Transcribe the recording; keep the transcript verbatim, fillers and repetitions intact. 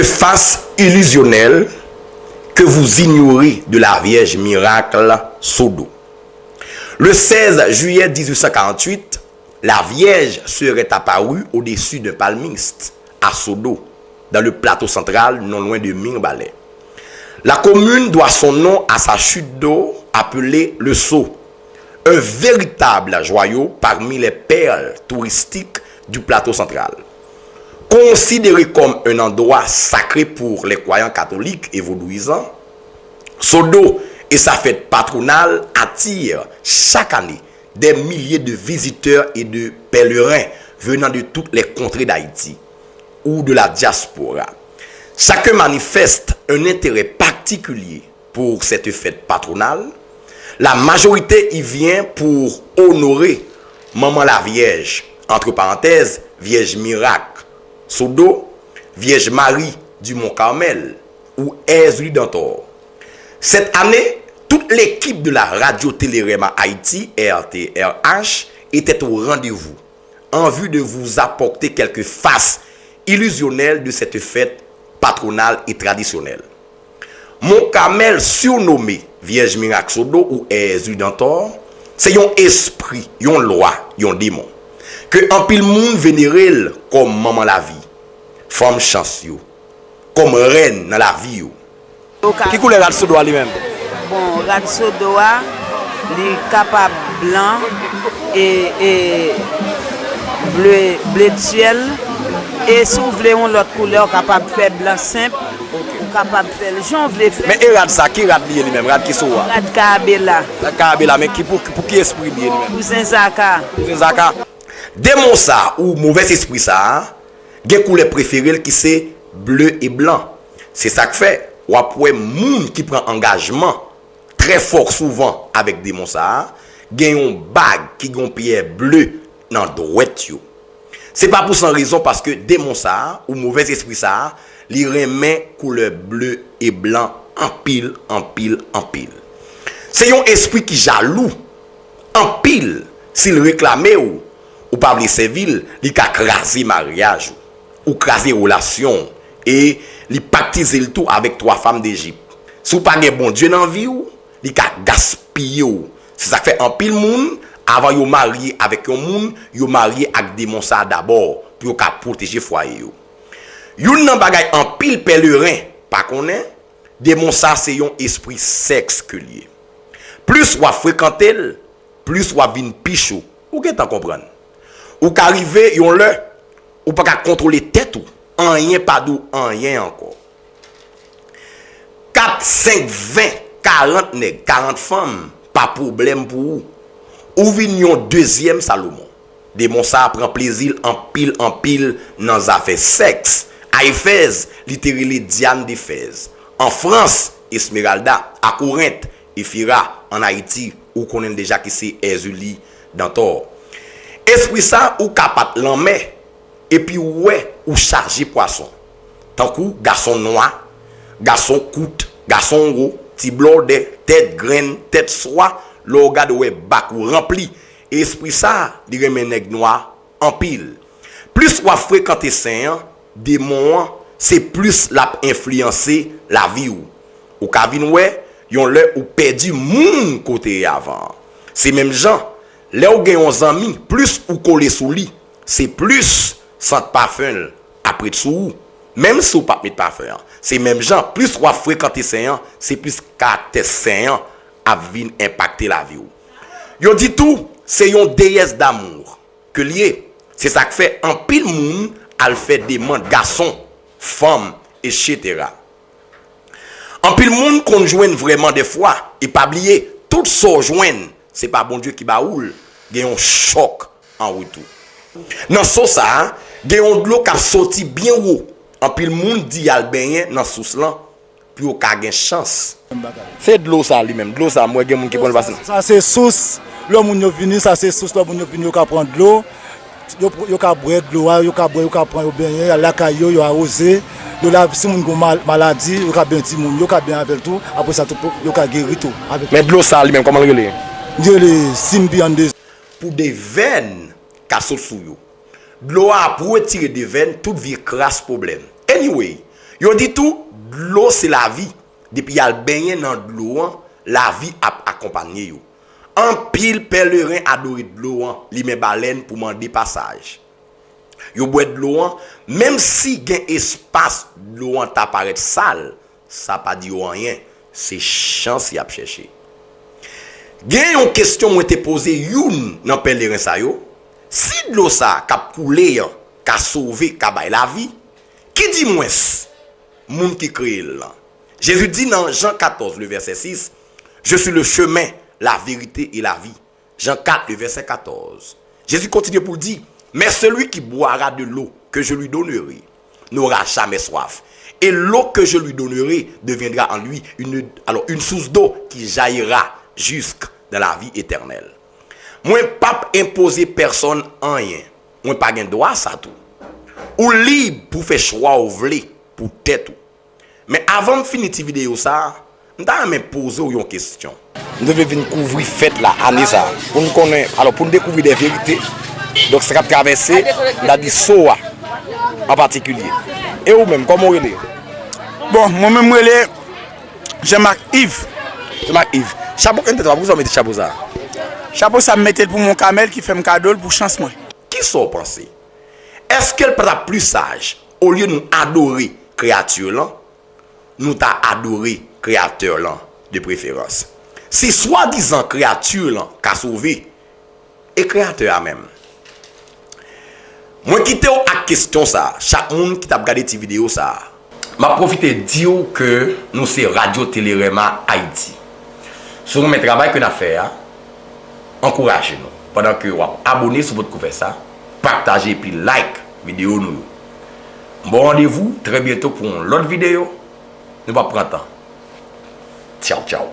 Face illusionnelle que vous ignorez de la Vierge miracle Sodo. Le seize juillet dix-huit cent quarante-huit, la Vierge serait apparue au-dessus d'un palmiste à Sodo, dans le plateau central, non loin de Mirbalè. La commune doit son nom à sa chute d'eau appelée le Seau, un véritable joyau parmi les perles touristiques du plateau central. Considéré comme un endroit sacré pour les croyants catholiques et vodouisants, Sodo et sa fête patronale attirent chaque année des milliers de visiteurs et de pèlerins venant de toutes les contrées d'Haïti ou de la diaspora. Chacun manifeste un intérêt particulier pour cette fête patronale. La majorité y vient pour honorer Maman la Vierge, entre parenthèses, Vierge Miracle, Sodo, Vierge Marie du Mont Carmel ou Erzulie d'Antor. Cette année, toute l'équipe de la Radio Télé Rema Haïti, R T R H, était au rendez-vous en vue de vous apporter quelques faces illusionnelles de cette fête patronale et traditionnelle. Mont Carmel, surnommé Vierge Miracle Sodo ou Erzulie d'Antor, se yon espri, yon lwa, yon demon, ke anpil moun venere l kòm manman lavi, fanm chans yo, kòm rèn nan lavi yo. Ki koulè rad Sodo a li menm? Bon, rad Sodo a, li kapab blan, e, e ble, ble syèl, e si w vle yon lòt koulè, w kapab fè blan senp, ou kapab fè l jan w vle fè. Men e rad sa, ki rad li ye li menm? Rad ki sou ou a? Rad Karabela. Rad Karabela, men ki pou, pou ki espri li ye li menm? Pou Zen Zaka. Pou Zen Zaka. Demon sa, ou movèz espri sa, gen koulè prefere l ki se ble e blan. Se sa k fè, w ap wè moun ki pran angajman trè fò souvan avèk demon sa a, gen yon bag ki gen yon pyè ble nan dwèt yo. Se pa pou san rezon, paske demon sa a, ou movèz espri sa a, li renmen koulè ble e blan anpil, anpil, anpil. Se yon espri ki jalou anpil. Si l reklame w, ou pa vle sèvi l, li ka kraze maryaj ou, ou kraze relasyon w, e li paktize l tou avèk twa fanm Dejip. Si w pa gen Bondye nan vi w, li ka gaspiye w. Se sa k fè anpil moun, avan yo marye avèk yon moun, yo marye ak demon sa a dabò, pou yo ka pwoteje fwaye yo. Youn nan bagay anpil pèleren pa konnen, demon sa se yon espri sèks ke l ye. Plis w ap frekante l, plis w ap vin pi cho. Ou gentan konprann. Ou ka rive yon lè, ou pa ka kontwole tèt ou. Anyen pa di w anyen ankò. Kat, senk, ven, karant nèg, karant fanm, pa pwoblèm pou ou. Ou vin yon dezyèm Salomon. Demon sa a pran plezi l anpil, anpil nan zafè sèks. A Efèz, li te rele Dyàn Defèz. An Frans, Esmeralda. A Korent, Efira. Ann Ayiti, ou konnen l deja ki se Èzili Dantò. Espri sa, ou ka pa t lanmè, epi ou wè ou chaje pwason. Tankou gason nwa, gason kout, gason wo, ti blòdè, tèt grenn, tèt swa, lè w gade w wè bak ou ranpli. E espri sa, li renmen nèg nwa anpil. Plis w ap frekante sen an, demon an, se plis l ap enfliyanse lavi w. Ou ka vin wè, yon lè ou pèdi moun ke w te ye avan an. Se menm jan, lè w gen yon zanmi, plis ou kole sou li, se plis sant pafen l ap ret sou ou. Menm si w p ap met pafen an. Se menm jan, plis w ap frekante sen an, se plis karaktè sen an ap vin enpakte lavi w. Yo di tou, se yon déesse d'amour ke l ye. Se sa k fè anpil moun al fè demann gason, fanm, etsetera. Anpil moun konn jwenn vrèman dèfwa, e pa bliye, tout sa w jwenn, se pa Bondye ki ba ou l, gen yon chòk an retou. Nan so sa a, gen yon dlo k ap soti byen wo. Anpil moun di y al benyen nan sous lan pou yo ka gen chans. Se dlo sa li menm, dlo sa, m wè gen moun ki konn pase. Sa se sous, lè moun yo vini, sa se sous, lè moun yo vini, yo ka pran dlo. Yo, yo ka bwè dlo a, yo ka bwè, yo ka pran, yo benyen, y al lakay yo, yo awoze. Yo la, si moun gen mal-, maladi, yo ka benyen timoun yo, ka benyen avè l tou. Apre sa, tou, yo ka geri tou. Avèk men dlo sa li menm, kòman l rele? Li rele Simbi Andes. Pou devèn ka sot sou yo. Dlo a ap retire devèn tout vye kras pwoblèm. Anyway, Yo di tou, dlo se lavi. Depi y al benyen nan dlo an, lavi ap akonpanye yo. Anpil pèleren adore dlo an, limen balèn pou mande pasaj. Yo bwè dlo an, menm si gen espas dlo an ta parèt sal, sa pa di yo anyen, se chans y ap chèche. Gen yon kesyon mwen te poze youn nan pèleren sa yo, si dlo sa k ap koule an ka sove, ka bay lavi, ki di mwens moun ki kreye l lan? Jezi di nan Jan katòz, le vèsè sis, Je suis le chemin, la vérité et la vie. Jan kat, le vèsè katòz. Jezi kontinye pou l di, Mais celui qui boira de l'eau que je lui donnerai n'aura jamais soif. Et l'eau que je lui donnerai deviendra en lui une, alors, une source d'eau qui jaillira jusque dans la vie éternelle. Mwen p ap enpoze pèsonn anyen. Mwen pa gen dwa sa tou. Ou lib pou fè chwa w vle pou tèt ou. Men avan m fini ti videyo sa a, m ta renmen poze w yon kesyon. M te vle vin kouvri fèt la, ane sa a, pou n konnen, alò, pou n dekouvri de verite. Donk, sa k ap travèse, m ta di, so a, an patikilye. E ou menm, kòman w rele? Bon, mwen menm, m rele Jean-Marc Yves. Jean-Marc Yves. Chapo k nan tèt ou a, poukisa w mete chapo sa a? Chapo sa, m mete l pou Mon Kamèl ki fè m kado l pou chans mwen. Kisa w panse? Èske l pa t ap pli saj, olye nou adore kreyati lan, nou ta adore Kreyatè lan de preferans? Si swadizan kreyati lan ka sove, e Kreyatè a menm? Mwen kite w ak kesyon sa a, chak moun ki t ap gade ti videyo sa a. M ap pwofite di w ke nou se Radyo Tele Rema Ayiti. Si w renmen travay ke n ap fè a, ankouraje nou pandan ke w ap abone si w potko fè sa, pataje epi like videyo nou yo. M ba w randevou trè byento pou yon lòt videyo. Nou p ap pran tan. Tchaw, tchaw.